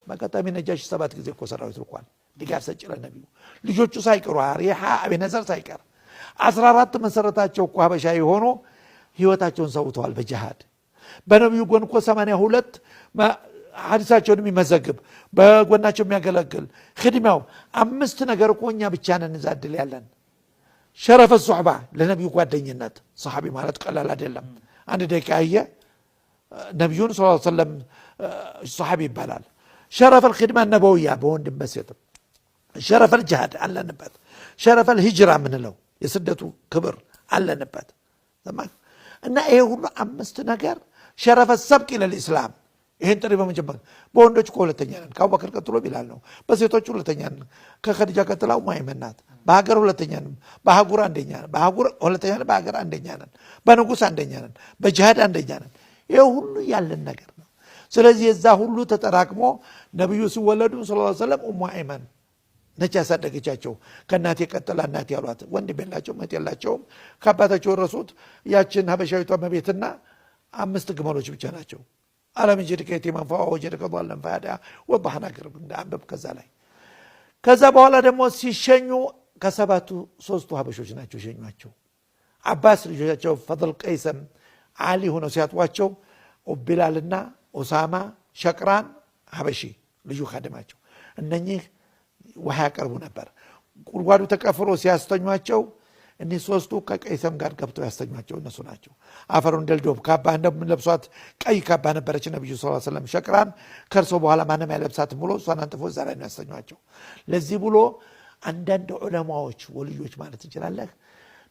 በአጋጣሚ ነጃሽ 7 ጊዜ እኮ ሰራዊት ልኳል። ድጋፍ ሰጭ ለነቢዩ ልጆቹ ሳይቀሩ አሪሃ አቤነዘር ሳይቀር 14 መሰረታቸው እኮ ሀበሻ የሆኑ ህይወታቸውን ሰውተዋል በጂሃድ። በነቢዩ ጎን እኮ 82 ሐዲሳቸውን የሚመዘግብ በጎናቸው የሚያገለግል ኽድማው 5 ነገር እኮ እኛ ብቻ ነን እዛ እድል ያለን። ሸረፈ ሱሕባ ለነቢዩ ጓደኝነት ሰሓቢ ማለት ቀላል አይደለም። አንድ ደቂቃ ያየ ነቢዩን ሰለላሁ ዐለይሂ ወሰለም ሰሓቢ ይባላል። ሸረፈ الخدمة النبوية በወንድም በሴትም ሸረፈ الجهاد አለንበት። ሸረፈ الهجرة የምንለው የስደቱ ክብር አለንበት። እና ይሄ ሁሉ 5 ነገር ሸረፈ ሰብቅ ለልእስላም ይሄን ጥሪ በመጀመር በወንዶች እኮ ሁለተኛ ነን ከአቡበክር ቀጥሎ ቢላል ነው። በሴቶች ሁለተኛ ነን ከኸዲጃ ቀጥላ ኡሙ አይመን ናት። በሀገር ሁለተኛ ነን፣ በአህጉር አንደኛ ነን፣ በአህጉር ሁለተኛ ነን፣ በሀገር አንደኛ ነን፣ በንጉስ አንደኛ ነን፣ በጂሃድ አንደኛ ነን። ይሄ ሁሉ ያለን ነገር ነው። ስለዚህ የዛ ሁሉ ተጠራቅሞ ነብዩ ሲወለዱ ሰለላሁ ዐለይሂ ወሰለም ኡሙ አይመን ነች ያሳደገቻቸው። ከእናቴ ቀጥላ እናቴ ያሏት ወንድም የላቸውም እህት የላቸውም። ከአባታቸው የወረሱት ያችን ሀበሻዊቷ እመቤትና 5 ግመሎች ብቻ ናቸው። አለም ጀድከ የቲመን ፈአወ ወጀድከ ዷለን ፈሀዳ ወባህና ቅርብ እንደ አንብብ። ከዛ ላይ ከዛ በኋላ ደግሞ ሲሸኙ ከሰባቱ 3ቱ ሀበሾች ናቸው የሸኟቸው። አባስ ልጆቻቸው ፈضል ቀይሰም አሊ ሆነው ሲያጥቧቸው ቢላልና ኦሳማ ሸቅራን ሀበሺ ልጁ ካደማቸው እነኚህ ውሃ ያቀርቡ ነበር። ጉድጓዱ ተቀፍሮ ሲያስተኟቸው እኒህ 3ቱ ከቀይሰም ጋር ገብተው ያስተኟቸው እነሱ ናቸው። አፈሩን ደልዶብ ካባ እንደምንለብሷት ቀይ ካባ ነበረች ነብዩ ሰለላሁ ዐለይሂ ወሰለም ሸቅራን ከእርሶ በኋላ ማንም አይለብሳትም ብሎ እሷን አንጥፎ እዛ ላይ ነው ያስተኟቸው። ለዚህ ብሎ አንዳንድ ዑለማዎች ወልዮች ማለት እንችላለን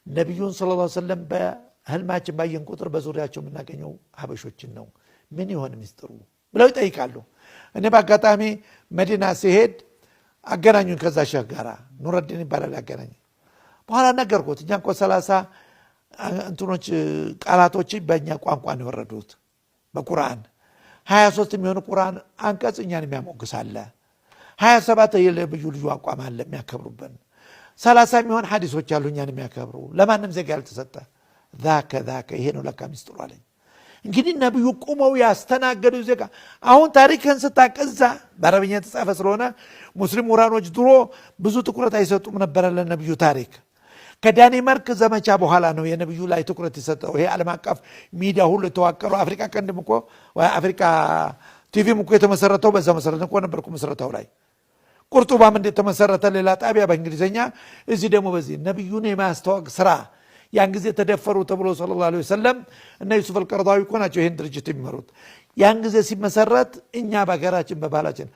ነብዩን ሰለላሁ ዐለይሂ ወሰለም በህልማችን ባየን ቁጥር በዙሪያቸው የምናገኘው ሀበሾችን ነው፣ ምን ይሆን ሚስጥሩ ብለው ይጠይቃሉ። እኔ በአጋጣሚ መዲና ሲሄድ አገናኙን ከዛ ሸህ ጋራ ኑረዲን ይባላል ያገናኙ። በኋላ ነገርኩት እኛ እኮ 30 እንትኖች ቃላቶች በእኛ ቋንቋ ነው የወረዱት በቁርአን 23 የሚሆኑ ቁርአን አንቀጽ እኛን የሚያሞግስ አለ። 27 የነብዩ ልዩ አቋም አለ የሚያከብሩብን። 30 የሚሆን ሐዲሶች አሉ እኛን የሚያከብሩ ለማንም ዜጋ ያልተሰጠ። ዛከ ዛከ ይሄ ነው ለካ ሚስጥሩ አለኝ። እንግዲህ ነብዩ ቁመው ያስተናገዱ ዜጋ አሁን ታሪክህን ስታቀዛ በአረብኛ የተጻፈ ስለሆነ ሙስሊም ምሁራኖች ድሮ ብዙ ትኩረት አይሰጡም ነበር ለነብዩ ታሪክ። ከዳኒማርክ ዘመቻ በኋላ ነው የነብዩ ላይ ትኩረት የሰጠው። ይሄ ዓለም አቀፍ ሚዲያ ሁሉ የተዋቀረው አፍሪካ ቀንድም እኮ ወይ አፍሪካ ቲቪም እኮ የተመሰረተው በዛ መሰረት እኮ ነበር እኮ መሰረታው ላይ። ቁርጡባም እንደተመሰረተ ሌላ ጣቢያ በእንግሊዘኛ፣ እዚህ ደግሞ በዚህ ነብዩን የማስተዋወቅ ስራ ያን ጊዜ ተደፈሩ ተብሎ ሰለላሁ ዐለይሂ ወሰለም እነ ዩሱፍ አልቀርዳዊ እኮ ናቸው ይሄን ድርጅት የሚመሩት። ያን ጊዜ ሲመሰረት እኛ በሀገራችን በባህላችን